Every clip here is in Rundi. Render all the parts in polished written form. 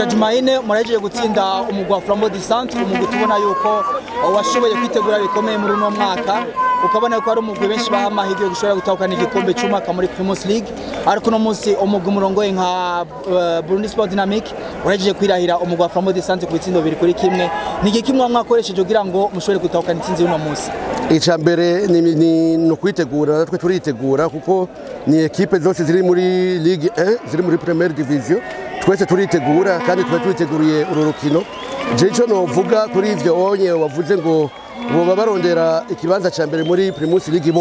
Jumaine murahejeje gutsinda umugwi wa Flambeau du Centre, umugwi tubona yuko washoboye kwitegura bikomeye muri uno mwaka, ukabona yuko ari umugwi benshi baha amahirwe yo gushobora gutahukana igikombe cy'umwaka muri Primus League. Ariko uno munsi umugwi murongoye nka Burundi Sport Dynamic urahejeje kwirahira umugwi wa Flambeau du Centre ku bitsindo 2-1. Ni igiki mwakoresheje kugira ngo mushobore gutahukana intsinzi y'uno munsi? Icya mbere ni ukwitegura, natwe turitegura kuko ni ekipe zose ziri muri Ligue 1, ziri muri Première Division, twese turitegura kandi tuba twiteguriye uru rukino. Je ico novuga kuri ivyo onye wavuze ngo boba barondera ikibanza ca mbere muri Primus League,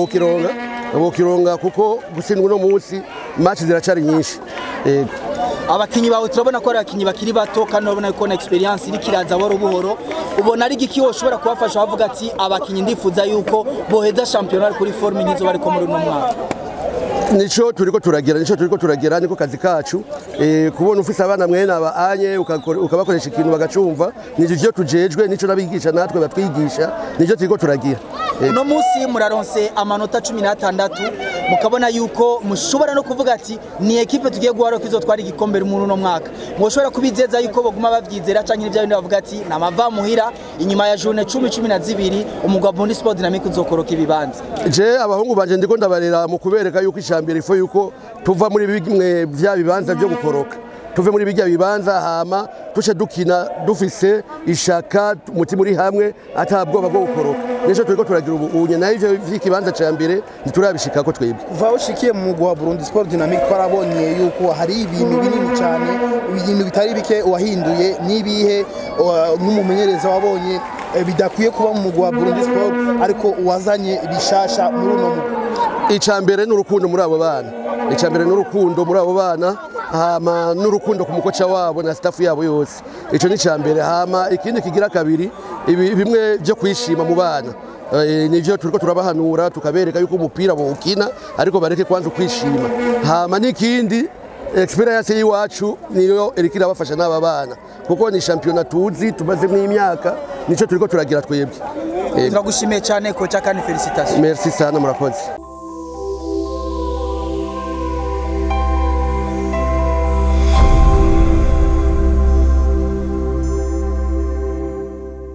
bokironga kuko gutsindwa uno munsi match ziracari nyinshi. Yego. Abakinyi bawe turabona ko ari abakinyi bakiri bato kandi urabona ko na experience iri kiraza buhoro buhoro. Ubona ari igiki woshobora kubafasha bavuga ati abakinyi ndifuza yuko boheza championnat kuri forme nk'izo bariko muri uno mwaka? Nico turiko turagira, nico turiko turagira, niko kazi kacu. Kubona ufise abana mwene aba anye ukabakoresha ikintu bagacumva, nivyo tujejwe, nico nabigisha natwe batwigisha, nico turiko turagira. Uno munsi muraronse amanota 16, mukabona yuko mushobora no kuvuga ati ni ekipe tugiye guhara ko izotwara igikombe muri uno mwaka. Mwoshobora kubizeza yuko baguma bavyizera canke n'ivyo bindi bavuga ati namava muhira inyuma ya journée 10 12 umugwi wa Burundi Sport Dynamic uzokoroka ibibanza? Je abahungu banje ndiko ndabarera mu kubereka yuko icambere ifo yuko tuva muri bimwe vya bibanza byo gukoroka, tuve muri bijya bibanza hama tuce dukina dufise ishaka, umutima uri hamwe, atabwoba bwo gukoroka. Nico turiko turagira ubu unye, nayo ivyo vy'ikibanza ca mbere ntiturabishikako twebwe. Kuva aho ushikiye mu mugwi wa Burundi Sport Dynamic twarabonye yuko hari ibintu binini cyane, ibintu bitari bike wahinduye. N'ibihe nk'umumenyereza wabonye bidakwiye kuba mu mugwi wa Burundi Sport ariko wazanye bishasha muri uno mugwi? Icya mbere ni urukundo muri abo bana, icya mbere ni urukundo muri abo bana, hama n'urukundo ku mukoca wabo na staff yabo yose, ico ni icya mbere. Hama ikindi kigira kabiri, ibi bimwe byo kwishima mu bana, nivyo turiko turabahanura, tukabereka yuko umupira bawukina ariko bareke kwanza kwishima. Hama n'ikindi, experience y'iwacu niyo iriko irabafasha n'aba bana, kuko ni championnat tuzi tumazemo imyaka, nico turiko turagira twebwe. Turagushimiye cyane coach kandi félicitations. Merci sana, murakoze.